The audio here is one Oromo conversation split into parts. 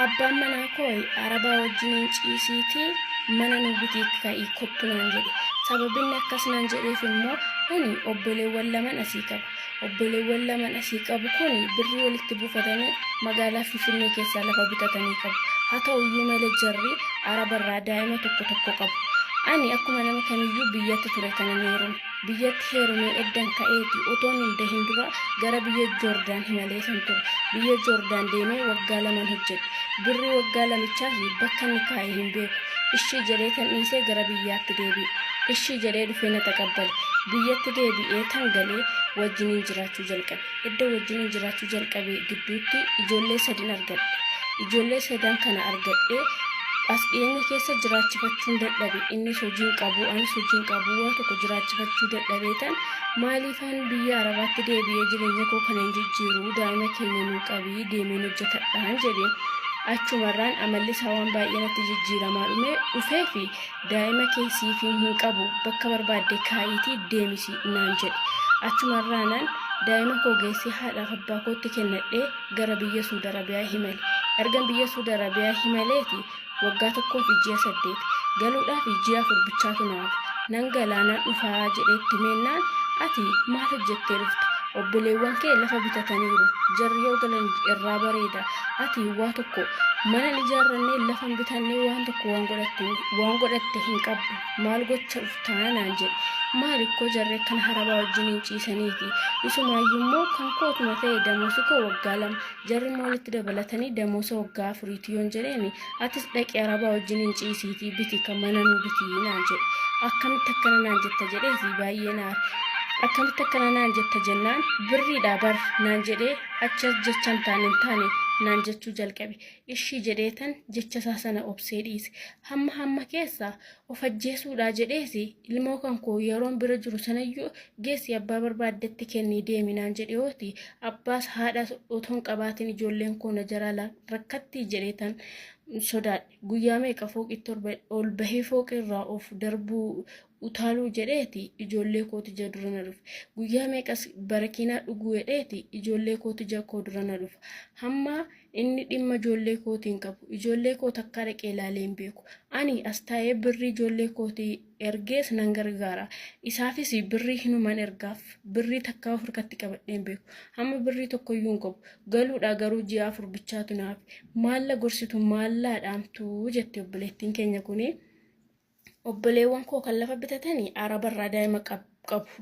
Abbaan manaa koo Arabaa wajjiniin ciisiitii mana nu bitii ka'ii kottu naan jedhe. Sababinni akkas naan jedheef immoo ani obboleewwan laman asii qaba. Obboleewwan laman asii qabu kun birrii walitti buufatanii magaalaa Finfinnee keessaa lafa bitatanii qabu. Haa ta'uyyuu malee jarri Arabarraa daa'ima tokko tokko qabu. Ani akkuma nama kamiyyuu biyyatti ture kanan heerume. Biyyatti heerumee eddan ka'eeti otoon hin dahin dura gara biyya Joordaan himaleetan ture. Biyya Joordaan deemee waggaa laman hojjedhe. Birrii waggaa lamichaas bakka inni kaa'e hin beeku. Ishii jedheetan dhiisee gara biyyaatti deebi'e. Ishii jedhee dhufee na taqabbale. Biyyatti deebi'ee tan galee wajjiniin jiraachuu jalqabe. Edda wajjiniin jiraachuu jalqabe gidduutti ijoollee sadin argadhe. Ijoollee sadan kana argadhee as dhiyeenya keessa jiraachifachuun dadhabe. Innis hojii hin qabu, anis hojii hin qabu, waan tokko jiraachifachuu dadhabeetan maaliifan biyya Arabaatti deebi'ee jireenya koo kana hin jijjiiru, daa'ima keenya nuu qabii deemeen hojjetadhaan jedheen. Achumarraan amalli isaa waan baay'ee natti jijjiiramaa dhume dhufee fi daa'ima kee siifiin hin qabu bakka barbaadde kaa'iitii deemisi naan jedhe. Achumarraanan daa'ima koo geessee haadhaaf abbaa kootti kennadhee gara biyya Suud Arabiyaa himale. Ergan biyya Suud Arabiyaa himaleeti waggaa 1 fi ji'a 8. Galuudhaaf ji'a 4 bichaatu na hafa. Nan galaa nan dhufaa jedhee itti himeennaan ati maal hojjettee dhufta? Obboleewwan kee lafa bitataniiru. Jarri yoo galan irraa bareeda. Ati waa tokko mana hin ijaarranne lafa hin bitanne waan tokko waan godhatte waan godhatte hin qabdu. Maal gocha dhuftaa naan jedhe. Maal ikkoo jarri akkana harabaa wajjin hin ciisaniiti. Isumaayyuu immoo kan kootuma ta'e damoosi koo waggaa 2. Jarri immoo walitti dabalatanii damoosa waggaa afuriiti yoon jedheeni atis dhaqi arabaa wajjin hin ciisiitii biti kan mana nuu bitii naan jedhe. Akkamitti akkana naan jetta jedheeti baay'ee naar. Akkamitti akkana naan jetta jennaan birriidha bar naan jedhee achi as jecha hin taane hin taane naan jechuu jalqabe. Ishii jedheetan jecha isaa sana obsee dhiise. Hamma hamma keessa of ajjeesuudhaa jedheesi ilmoo kan koo yeroon bira jiru sanayyuu geessi abbaa barbaaddetti kennii deemi naan jedheeoti abbaas haadhaas otoo hin qabaatin ijoolleen koo na jalaa rakkattii jedheetan sodaadhe. Guyyaa meeqa fooqitti ol bahee fooqii irraa of darbuu utaaluu jedheeti ijoollee kootu ija dura na dhufe. Guyyaa meeqas barakiinaa dhuguu jedheeti ijoollee kootu ija koo dura na dhufa. Hamma inni dhimma ijoollee kootii hin qabu. Ijoollee koo takkaa dhaqee ilaalee hin beeku. Ani as taa'ee birrii ijoollee kootii ergees nan gargaara. Isaafis birrii hinuman ergaaf. Birrii takkaa of harkatti qabadhee hin beeku. Hamma birrii tokkoyyuu hin qabu. Galuudhaa garuu ji'a 4 bichaatu na hafe. Maalla gorsitu maallaa dhaamtu jette obboleettiin keenya kuni. Obboleewwan koo kan lafa bitatanii arabarraa daa'ima qabu.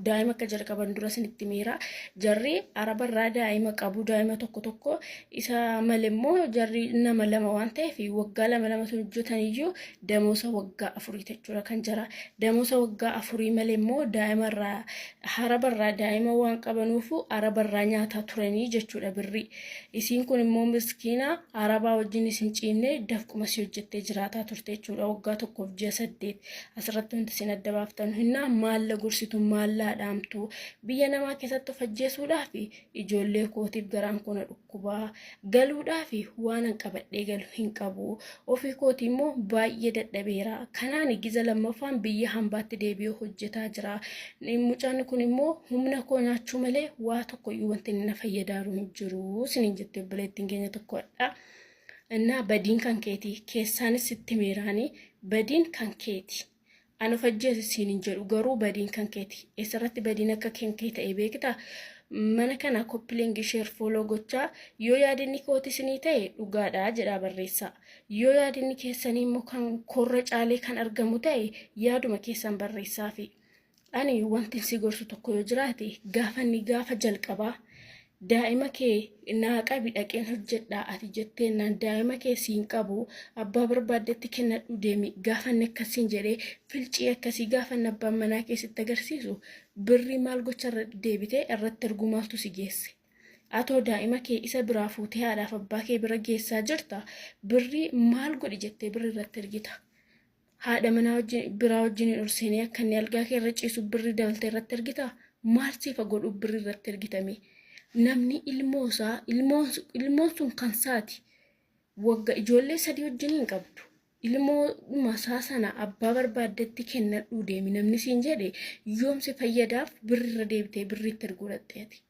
Daa'ima akka jara qaban dura isinitti miira. Jarri arabarraa daa'ima qabu. Daa'ima tokko tokko isa malee immoo jarri nama lama waan ta'eef waggaa lama lama sun hojjetan iyyuu damoosa waggaa afurii jechuudha kan jara. Damoosa waggaa afurii malee immoo daa'imarraa harabarraa daa'ima waan qabanuufu arabarraa nyaataa turanii jechuudha birrii. Isiin kun immoo miskiina arabaa wajjin isin ciimne dafquma si hojjettee jiraataa turte jechuudha waggaa tokkoof ji'a 8. Asirratti wanti isin adda baaftan hinnaa maalla gorsitu maallaa dhaamtu biyya namaa keessatti of ajjeesuudhaaf ijoollee kootiif garaan koo na dhukkubaa galuudhaaf waan an qabadhee galu hin qabu ofii kootii immoo baay'ee dadhabeera kanaan giza lammaffaan biyya hambaatti deebi'ee hojjetaa jira mucaan kun immoo humna koo nyaachuu malee waa tokko iyyuu wanti inni na fayyadaaru hin jiru isiniin jette obboleettiin keenya tokkodha. Innaa badiin kan keeti keessaanis sitti meeraanii badiin kan keeti. An of ajjeesi siin hin jedhu garuu badiin kan keeti. Eessarratti badiin akka kan kee ta'e beektaa? Mana kana koppilingi sheer fooloo gochaa yoo yaadinni kooti isinii ta'e dhugaadha jedhaa barreessaa. Yoo yaadinni keessanii immoo kan korra caalee kan argamu ta'e yaaduma keessan barreessaafi. Ani wanti si gorsu tokko yoo jiraate gaafa inni gaafa jalqabaa daa'ima kee naa qabi dhaqeen hojjedhaa ati jetteennaan daa'ima kee siin qabu abbaa barbaaddetti kennadhu deemi gaafa inni akkasiin jedhee filcii akkasii gaafa inni abbaan manaa kee sitti agarsiisu birrii maal gocha irra deebitee irratti erguu maaltu si geesse. Atoo daa'ima kee isa biraa fuutee haadhaaf abbaa kee bira geessaa jirta birrii maal godhi jettee birrii irratti ergita. Haadha manaa wajjin biraa wajjin ol seenee akka inni algaa kee irra ciisu birrii dabaltee irratti ergitaa? Maal siif haa godhu birrii irratti ergitame? Namni ilmoo isaa ilmoon ilmoon sun kan saati. Wagga ijoollee sadii wajjin hin qabdu. Ilmoo isaa sana abbaa barbaaddetti kennadhuu deemi namni siin jedhe yoom si fayyadaaf birrii irra deebitee birrii itti erguu dhaqxeeti.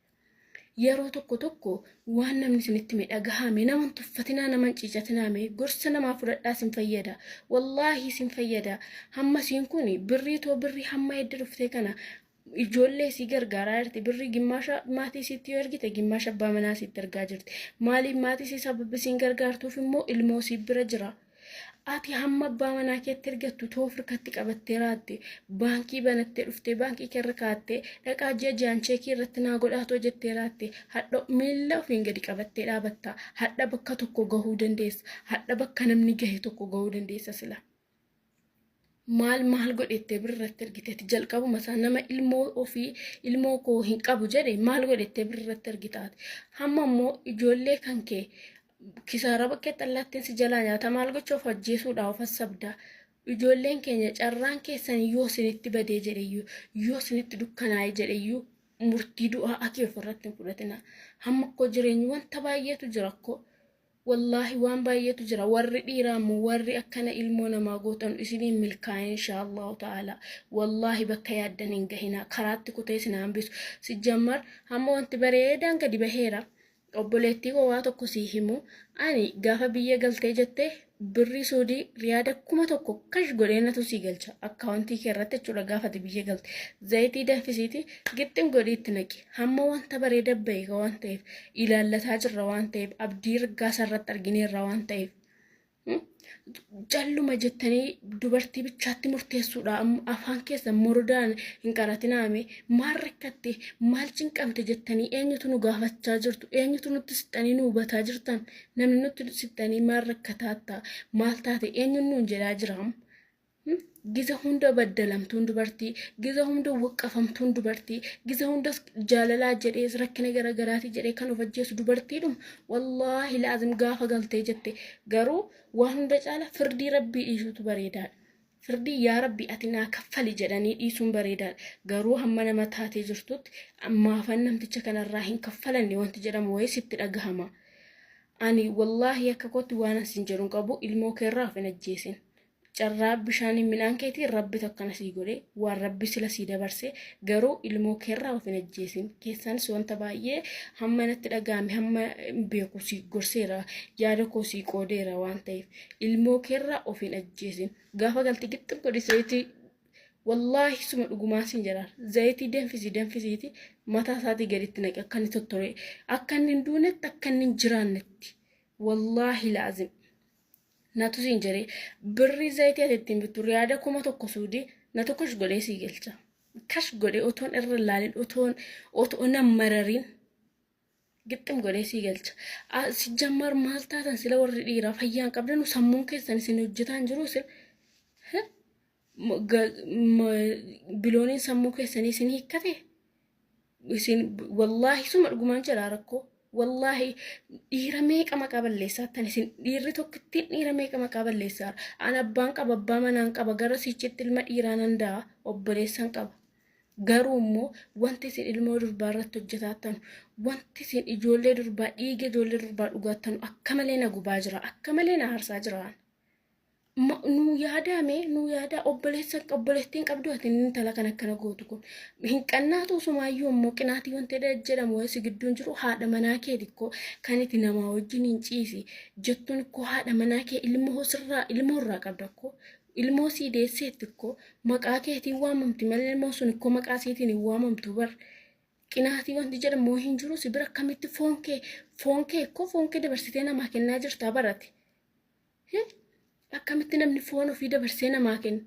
Yeroo tokko tokko waan namni isinitti hime dhagahaame nama hin tuffatinaa nama hin ciicatinaame gorsa namaa fudhadhaa isin fayyada. Wallaahi isin fayyada. Hamma isiin kun birrii too birrii hamma edda dhuftee kana ijoollee isii gargaaraa jirti. Birrii gimmaasha maatii isiitti yoo ergite gimmaasha abbaa manaa isiitti ergaa jirti. Maaliif maatii isii sababbi isiin gargaartuuf immoo ilmoo isii bira jira. Ati hamma abbaa manaa keetti ergattu too firkatti qabattee raatte baankii banattee dhuftee baankii keerra kaattee dhaqaa ji'a ji'aan cheekii irratti naa godhaa too jettee raatte hadha miilla ofiin gadi qabattee dhaabatta hadha bakka tokko gahuu dandeessa hadha bakka namni gahe tokko gahuu dandeessa sila. Maal maal godhettee birratti ergiteeti jalqabuma isaa nama ilmoo ofii ilmoo koo hin qabu jedhe maal godhettee birratti ergitaati hamma immoo ijoollee kan kee kisaaraa bakkeetti allaattiin si jalaa nyaata maal gocha of ajjeesuudhaa of assabda ijoolleen keenya carraan keessan yoo isinitti badee jedheyyuu yoo isinitti dukkanaa'e jedheyyuu murtii du'aa akii ofirratti hin fudhatina hamma koo jireenyi wanta baay'eetu jira koo Wallaahi waan baay'eetu jira warri dhiiraa immoo warri akkana ilmoo namaa gootan isiniin milkaa'e inshaa Allahu ta'ala wallaahi bakka yaaddan hin gahinaa karaatti kutee isin hambisu sijjammar hamma wanti bareedaan gadi baheera obboleettii koo waa tokko sii himu ani gaafa biyya galtee jette birrii suudii riyaada 1000 kash godhee natu sii galcha akkaawuntii kee irratti jechuudha gaafa ati biyya galte zayitii danfisiiti gixxim godhii itti naqi hamma wanta bareeda bahe waan ta'eef ilaallataa jirra waan ta'eef abdii riggaasa irratti argineerra waan ta'eef calluma jettanii dubartii bichaatti murteessuudha afaan keessa morodaan hin qaratinaame maal rakkatte maal cinqamte jettanii eenyutu nu gaafachaa jirtu eenyutu nutti sixxanii nu hubataa jirtan namni nutti sixxanii maal rakkataatta maal taate eenyuun nuun jedhaa jiraam Giza hunda baddalamtuun dubartii, giza hunda waqqafamtuun dubartii, giza hundas jaalalaa jedhees rakkina garagaraati jedhee kan of ajjeesu dubartiidhuma. Wallaahi laazim gaafa galtee jette garuu waan hunda caala firdii rabbii dhiisuutu bareedaadha. Firdii yaa rabbii ati naa kaffali jedhanii dhiisuun bareedaadha. Garuu hamma nama taatee jirtutti maafan namticha kanarraa hin kaffalanne wanti jedhamu wayii sitti dhagahama. Ani wallaahi akka kootti waan asin jedhu hin qabu ilmoo keerraa of hin ajjeesin. Carraa bishaaniin midhaan keetiin rabbitu akkana sii godhe waan rabbi sila sii dabarse garuu ilmoo keerraa of hin ajjeesin keessaanis wanta baay'ee hamma natti dhaga'ame hamma hin beeku sii gorseera yaada koo sii qoodeera waan ta'eef ilmoo keerraa of hin ajjeesin gaafa galti gixxim godhi zayitii wallaahi suma dhugumaa siin jedha zayitii danfisi danfisiiti mataa isaatii gaditti naqi akka inni tottore akka inni hin duunetti akka inni hin jiraannetti wallaahi laazim. Natu siin jedhee birrii zayitii ati ittiin bittu riyaada 1000 suudii natu kash godhee sii galcha. Kash godhee otoon irra laalin otoon otoo nan mararin gixxim godhee sii galcha. Si jammar maal taatan sila warri dhiiraa fayyaan qabdanu sammuun keessan isin hojjetaan jiru isin bilooniin sammuu keessanii isin hiikkate isin wallaahi suma dhugumaan jedhaa rakkoo wallaahi dhiira meeqa maqaa balleessaa tan isin dhiirri tokkittiin dhiira meeqa maqaa balleessaa an abbaan qaba abbaa manaan qaba gara siichitti ilma dhiiraa nan da'a obboleessan qaba garuu immoo wanti isin ilmoo durbaa irratti hojjetaattan wanti isin ijoollee durbaa dhiiga ijoollee durbaa dhugaattan akka malee na gubaa jira akka malee na aarsaa jira. Nuu yaadaa mee nuu yaadaa obboleessa obboleettiin qabdu ati intala kan akkana gootu kun hin qannaatu sumaayyuu immoo qinaatii wanti jedhamu wayii si gidduun jiru haadha manaa kee xiqqoo kan itti namaa wajjin hin ciisi jettuun koo haadha manaa kee ilmoo sirraa ilmoo irraa qabda koo ilmoo sii deesseetti koo maqaa keetiin waamamti malee ilmoon sun koo maqaa siitiin hin waamamtu bar qinaatii wanti jedhamu hin jiru si bira akkamitti foon kee foon kee koo foon kee dabarsitee namaa kennaa jirtaa barate. Akkamitti namni foon ofii dabarsee namaa kenna?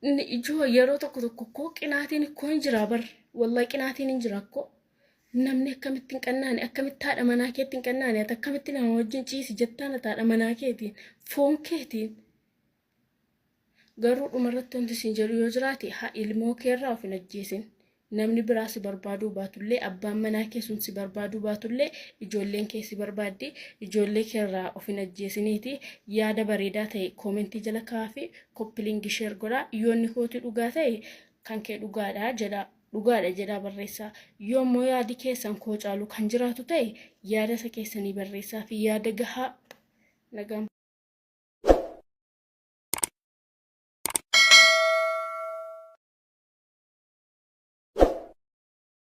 Inni ijoo yeroo tokko tokko koo qinaatiin koo hin jira bar. Wallahi qinaatiin hin jira koo. Namni akkamitti hin qannaane akkamitti haadha manaa keetti hin qannaane ati akkamitti nama wajjin ciisi jettaan ati haadha manaa keetiin foon keetiin. Garuu dhumarratti wanti isin jedhu yoo jiraate haa ilmoo keerraa of hin ajjeesin. Namni biraa si barbaaduu baatullee abbaan manaa kee sun si barbaaduu baatullee ijoolleen kee si barbaaddi ijoollee keerraa of hin ajjeesiniiti yaada bareedaa ta'e koomentii jala kaa'aa fi koppiliingi sheer godhaa yoonni kootii dhugaa ta'e kan kee dhugaadha jedhaa dhugaadha jedhaa barreessaa yoo immoo yaadi keessan koo caalu kan jiraatu ta'e yaada isa keessanii barreessaa fi yaada gahaa nagaan.